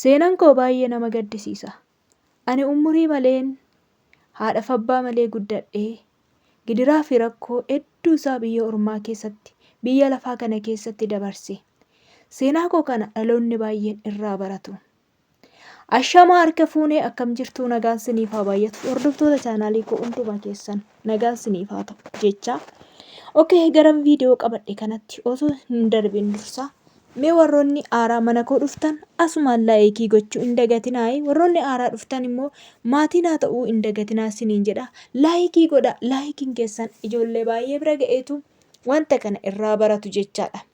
Seenan koo baay'ee nama gaddisiisa. Ani umurii maleen haadhaaf abbaa malee guddadhee gidiraa fi rakkoo hedduu isaa biyya ormaa keessatti, biyya lafaa kana keessatti dabarse. Seenaa koo kana dhaloonni baay'een irraa baratu. Ashamaa, harka fuunee, akkam jirtuu? Nagaan siniif haa baay'atu. Hordoftoota chaanaalii koo hundumaa keessan nagaan siniif haa ta'u jecha. Okay, gara viidiyoo qabadhe kanatti osoo hin darbin dursa mee warroonni haaraa mana koo dhuftan asumaan like gochuu hin dagatinaayi. Warroonni haaraa dhuftan immoo maatii naa ta'uu hin dagatinaa siniin jedha. Like godha. Likeiin keessan ijoollee baay'ee bira ga'eetu wanta kana irraa baratu jechaadha.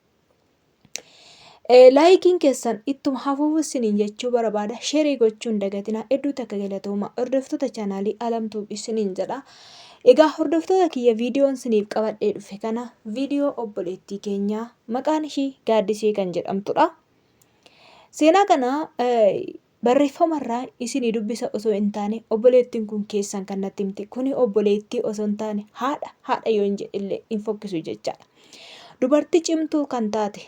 Likeiin keessan ittuma hafuufu isiniin jechuu barbaada. Share gochuu hin dagatinaa. Hedduu takka galatooma. Hordoftoota chaanaalii Alamtuu isiniin jedha. Egaa hordoftoota kiyya, viidiyoon isiniif qabadhee dhufe kana viidiyoo obboleettii keenyaa maqaan ishii Gaaddisee kan jedhamtudha. Seenaa kana barreeffamarraa isinii dubbisa osoo hin taane, obboleettiin kun keessan kan natti himte. Kuni obboleettii osoo hin taane haadha, haadha yoo hin jedhillee hin fokkisu jechaadha. Dubartii cimtuu kan taate,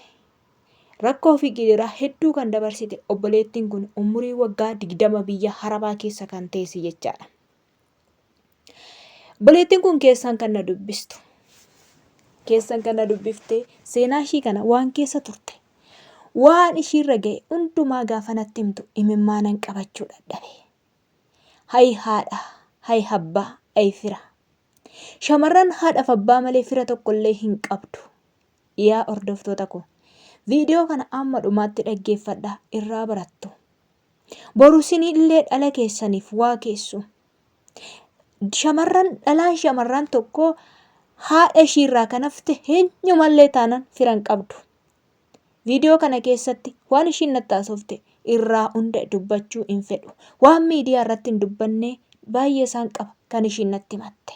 rakkoo fi gidiraa hedduu kan dabarsite obboleettiin kun umurii waggaa 20 biyya Arabaa keessa kan teesse jechaadha. Obboleettiin kun keessan kan na dubbistu. Keessan kan na dubbiftee seenaa ishii kana, waan keessa turte, waan ishiirra ga'e hundumaa gaafa natti himtu imimmaanan qabachuu dadhabe. Hay haadha, hay abbaa, hay fira. Shamarran haadhaaf abbaa malee fira tokkollee hin qabdu. Yaa hordoftoota koo, viidiyoo kana amma dhumaatti dhaggeeffadhaa, irraa barattu. Boru isinillee dhala keessaniif waa keessu. Shamarran, dhalaan shamarran tokko haadha ishiirraa kan hafte eenyumallee taanan fira hin qabdu. Viidiyoo kana keessatti waan ishiin natti haasofte irraa hunda dubbachuu hin fedhu. Waan miidiyaa irratti hin dubbanne baay'ee isaan qaba kan ishiin natti himatte.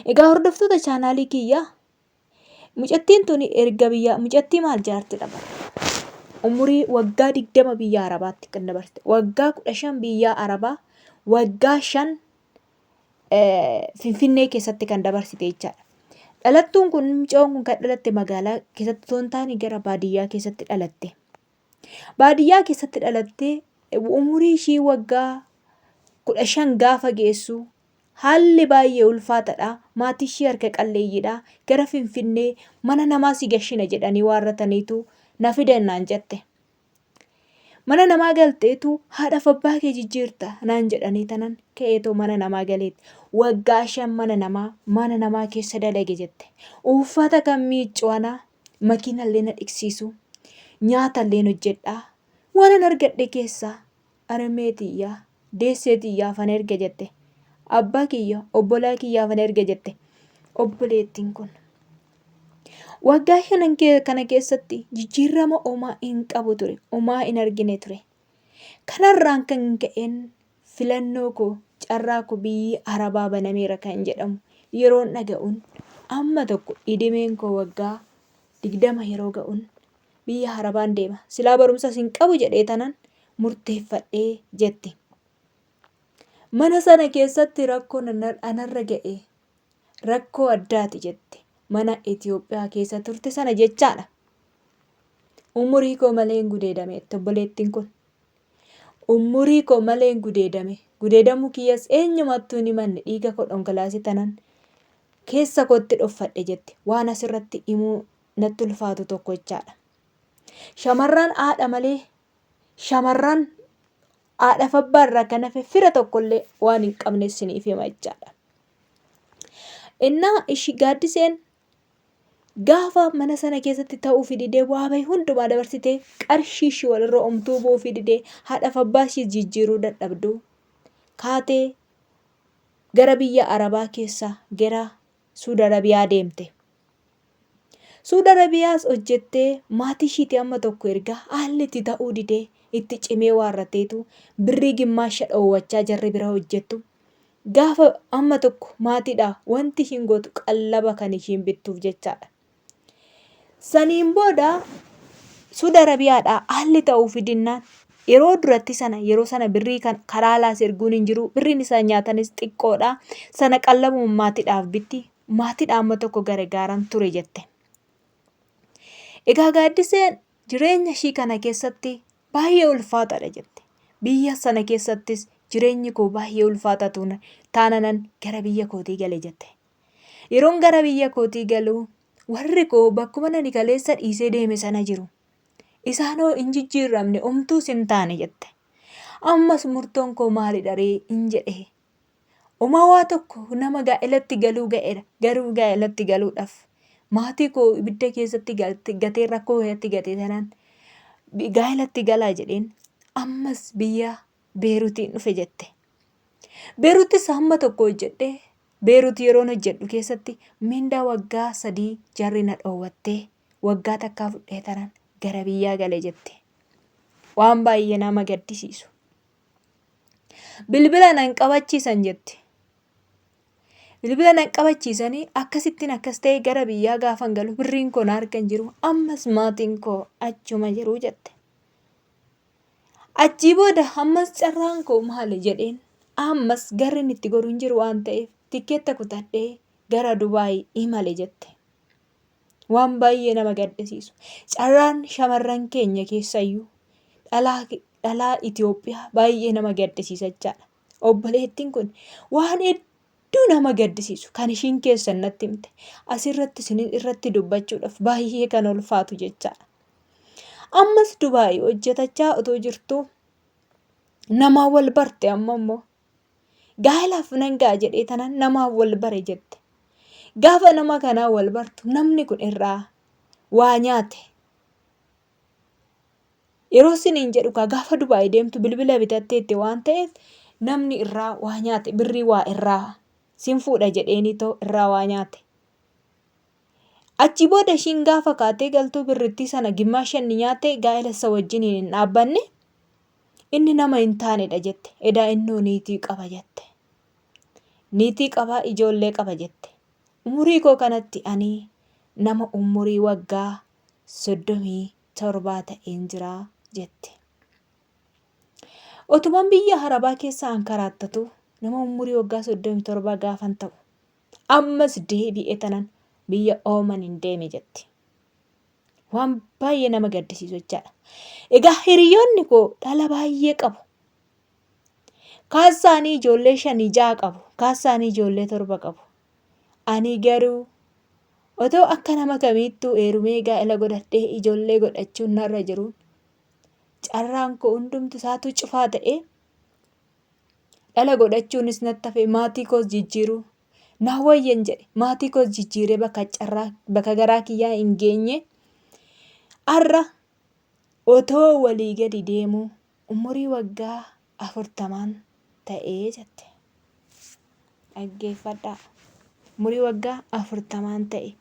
Egaa hordoftoota chaanaalii kiyyaa, mucattiin tuni erga biyya, mucattii maal, jaartidha bara. Umurii waggaa 20 biyya Arabaatti kan dabarte. Waggaa 15 biyya Arabaa, waggaa 5 Finfinnee keessatti kan dabarsite jechaadha. Dhalattuun kun, mucoon kun kan dhalatte magaalaa keessatti osoo hin taane gara baadiyyaa keessatti dhalatte. Baadiyyaa keessatti dhalattee umurii ishii waggaa 15 gaafa geessu haalli baay'ee ulfaatadha. Maatii ishii harka qalleeyyiidha. Gara Finfinnee mana namaa si gashina jedhanii waarrataniitu na fidan naan jette. Mana namaa galteetu haadhaaf abbaa kee jijjiirta naan jedhanii tanan ka'eetoo mana namaa galeetti. Waggaa 5 mana namaa keessa dalage jette. Uffata kan miiccu anaa, makiinallee na dhiqsiisu, nyaatallee hojjedhaa. Waanan argadhe keessaa harmee tiyyaa, deessee tiyyaafan erga jette. Abbaa kiyya, obbolaa kiyyaafan erga jette. Obboleettiin kun. Waggaa shanan kana keessatti jijjiirama homaa hin qabu ture. Homaa hin argine ture. Kanarraan kan ka'een filannoo koo, carraa koo biyyi Arabaa banameera kan jedhamu yeroon dhaga'uun amma tokko idimeen koo waggaa 20 yeroo ga'uun biyya Arabaan deema. Silaa barumsas hin qabu jedhee tanan murteeffadhee jetti. Mana sana keessatti rakkoon anarra ga'e rakkoo addaati jette. Mana Itoophiyaa keessa turte sana jechaadha. Umurii koo malee hin gudeedame jette obboleettiin kun. Umurii koo malee hin gudeedame. Gudeedamuu kiyyas eenyumattuu hin himanne, dhiiga koo dhongalaase tanan keessa kootti dhoffadhe jette. Waan asirratti himuu natti ulfaatu tokko jechaadha. Shamarran haadha malee, shamarran haadhaaf abbaa irraa kan hafe fira tokkollee waan hin qabne isiniif hima jechaadha. Innaa ishi Gaaddiseen gaafa mana sana keessatti ta'uu fi didee, bu'aa bahii hundumaa dabarsitee, qarshii ishii walirra omtuu bu'uu fi didee, haadhaaf abbaa ishii jijjiiruu dadhabdu, kaatee gara biyya Arabaa keessaa gara Suud Arabiyaa deemte. Suud Arabiyaas hojjettee maatii ishiitii amma tokko ergaa haalli itti ta'uu didee itti cimee waarrateetu birrii gimmaasha dhoowwachaa jarri bira hojjettu. Gaafa amma tokko maatiidha wanti ishiin gootu qallaba kan ishiin bittuuf jechaadha. Saniin booda Suud Arabiyaadhaa haalli ta'uu fidinnaan yeroo duratti sana, yeroo sana birrii kan karaa alaas erguun hin jiru, birriin isaan nyaatanis xiqqoodha, sana qallabuma maatiidhaaf bitti, maatiidha amma tokko gargaaran ture jette. Egaa Gaaddiseen jireenya ishii kana keessatti Baay'ee ulfaataadha jette. Biyya sana keessattis jireenyi koo baay'ee ulfaataa taananan gara biyya kootii gale jette. Yeroon gara biyya kootii galu warri koo bakkuma ani kaleessa dhiisee deeme sana jiru. Isaanoo hin jijjiiramne homtuus hin taane jette. Ammas murtoon koo maalidha ree hin jedhe. Homaa waa tokko nama gaa'elatti galuu ga'eera. Garuu gaa'elatti galuudhaaf maatii koo ibidda keessatti gatee rakkoo keessatti gatee tanaan gaa'elatti galaa jedheen ammas biyya Beeruutiin dhufe jette. Beeruuttis hamma tokko hojjedhee Beeruut yeroon hojjedhu keessatti mindaa waggaa 3 jarri na dhoowwattee waggaa takkaa fudhee tanan gara biyyaa gale jette. Waan baay'ee nama gaddisiisu. Bilbila nan qabachiisan jetti. Bilbila nan qabachiisanii akkasittiin akkas ta'ee gara biyyaa gaafan galu birriin koo na harka hin jiru ammas maatiin koo achuma jiru jette. Achii booda ammas carraan koo maali jedheen ammas garri inni itti goru hin jiru waan ta'eef tikkeetta kutadhee gara Dubaay imale jette. Waan baay'ee nama gaddisiisu. Carraan shamarran keenya keessayyuu dhalaa dhalaa Itoophiyaa baay'ee nama gaddisiisa jechaadha. Obboleettiin kun waan hedduu nama gaddisiisu kan ishiin keessan natti himte asirratti isin irratti dubbachuudhaaf baay'ee kan ulfaatu jechaadha. Ammas Dubaay hojjetachaa otoo jirtuu namaa wal barte amma immoo Gaa'elaaf nan ga'a jedhee tanan namaan wal bare jette. Gaafa nama kanaa wal bartu namni kun irraa waa nyaate. Yeroo siniin jedhu kaa gaafa Dubaay deemtu bilbila bitatteetti waan ta'eef namni irraa waa nyaate birrii waa irraa sin fuudha jedheenii too irraa waa nyaate. Achii booda ishiin gaafa kaatee galtuu birrittii sana gimmaasha inni nyaate gaa'ela isa wajjiniin hin dhaabbanne. Inni nama hin taanedha jette. Edaa innoo niitii qaba jette. Niitii qaba ijoollee qaba jette. Umurii koo kanatti ani nama umurii waggaa 37 ta'een jira jette. Otuman biyya Arabaa keessa ankaraattatu nama umurii waggaa 37 gaafan ta'u ammas deebi'ee tanan biyya Ooman hin deeme jetti. Waan baay'ee nama gaddisiisu jechaadha. Egaa hiriyoonni koo dhala baay'ee qabu. Kaan isaanii ijoollee shanii ja'a qabu. Kaan isaanii ijoollee torba qabu. Ani garuu otoo akka nama kamiittuu heerumee gaa'ela godhadhee ijoollee godhachuun narra jiruun carraan koo hundumtu isaatu cufaa ta'ee dhala godhachuunis natti hafe maatii koos jijjiiruu naa wayyan jedhe maatii koos jijjiiree bakka carraa bakka garaa kiyyaa hin geenye har'a otoo walii gadi deemuu umurii waggaa afurtamaan ta'ee jette. Dhaggeeffadhaa. Umurii waggaa afurtamaan ta'e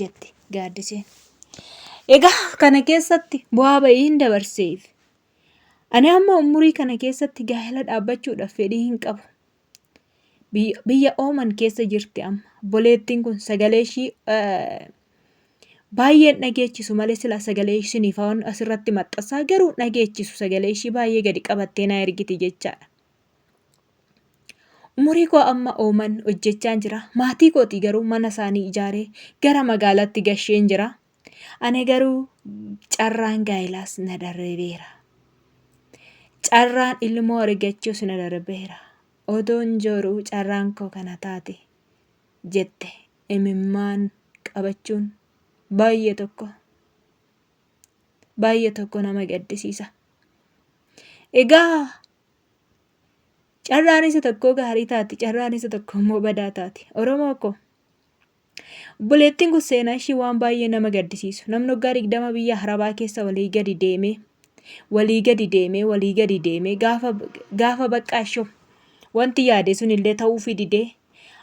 jetti gaaddiseen. Egaa kana keessatti bu'aa ba'ii hin dabarseef. Ani amma umurii kana keessatti gaa'ela dhaabbachuudhaaf fedhii hin qabu. Biyya Ooman keessa jirti amma. Obboleettiin kun sagalee ishii baay'een dhageechisu malee silaa sagalee isiniif waan asirratti maxxansaa garuu dhageechisu sagalee ishii baay'ee gadi qabattee na ergiti jechaadha. Umurii koo amma Ooman hojjechaan jira. Maatii kootii garuu mana isaanii ijaaree gara magaalaatti gasheen jira. Ani garuu carraan gaa'ilaas na darbeera. Carraan ilmoo argachuus na darbeera. Otoon jooruu carraan koo kana taate jette imimmaan qabachuun baay'ee tokko baay'ee tokko nama gaddisiisa. Egaa carraan isa tokkoo gaarii taati carraan isa tokko immoo badaa taati. Oromoo koo Obboleettiin kun seenaa ishii waan baay'ee nama gaddisiisu. Namni waggaa 20 biyya Arabaa keessa walii gadi deemee walii gadi deemee walii gadi deemee gaafa gaafa baqqaa ishoo wanti yaade sun illee ta'uufii didee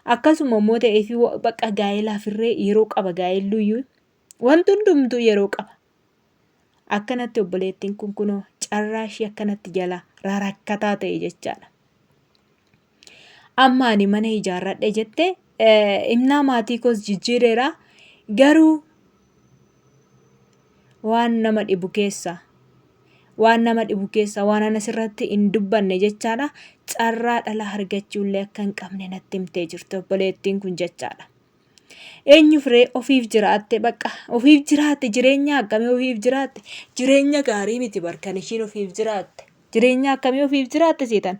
akkasuma immoo ta'eefi bakka gaa'elaaf irree yeroo qaba gaa'elluyyuu wanti hundumtuu yeroo qaba. Akkanatti obboleettiin kun kunoo carraa ishii akkanatti jala rarakkataa ta'e jechaadha. Amma ani mana ijaarradhe jette imnaa maatii koos jijjiireera garuu waan nama dhibu keessa waan nama dhibu keessa waan ana sirratti hin dubbanne jechaadha carraa dhala argachuullee akka hin qabne natti himtee jirti obboleettiin kun jechaadha. Eenyuuf ree ofiif jiraatte bakka ofiif jiraatte jireenya akkamii ofiif jiraatte jireenya gaarii miti bar kan ishiin ofiif jiraatte. Jireenya akkamii ofiif jiraatte seetan?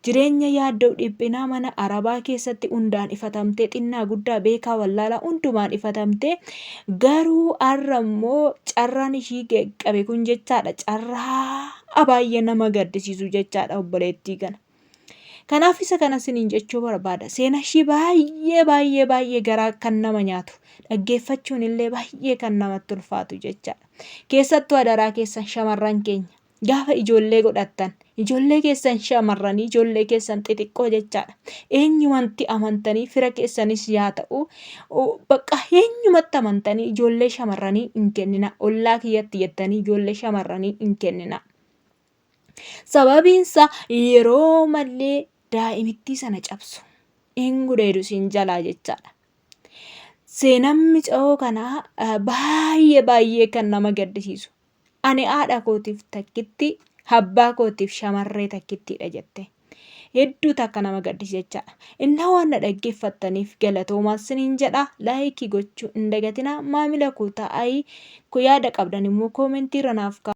Jireenya yaaddoo dhiphinaa mana arabaa keessatti hundaan ifatamtee xinnaa guddaa beekaa wallaalaa hundumaan ifatamtee garuu har'a immoo carraan ishii qabe kun jechaadha carraa baay'ee nama gaddisiisu jechaadha obboleettii kana. Kanaaf isa kana isiniin jechuu barbaada. Seenaa ishii baay'ee baay'ee baay'ee garaa kan nama nyaatu dhaggeeffachuun illee baay'ee kan namatti ulfaatu jechaadha. Keessattuu adaraa keessan shamarran keenya gaafa ijoollee godhattan ijoollee keessan shamarranii ijoollee keessan xixiqqoo jechaadha. Eenyumatti amantanii fira keessanis yaa ta'u bakka eenyumatti amantanii ijoollee shamarranii hin kennina. Ollaa kiyyatti jettanii ijoollee shamarranii hin kennina. Sababiinsaa yeroo mallee daa'imittii sana cabsu. Hin gudeedu siin jalaa jechaadha. Seenaan micayoo kanaa baay'ee baay'ee kan nama gaddisiisu. Ani haadha kootiif takkitti, abbaa kootiif shamarree takkittiidha jette. Hedduu takka nama gaddisiisa jechaadha. Innaa waan na dhaggeeffattaniif galatoomaa isiniin jedha. Laayikii gochuu hin dagatinaa. Maamila koo ta'aa yaada qabdan immoo koomentii irra naaf kaa'aa.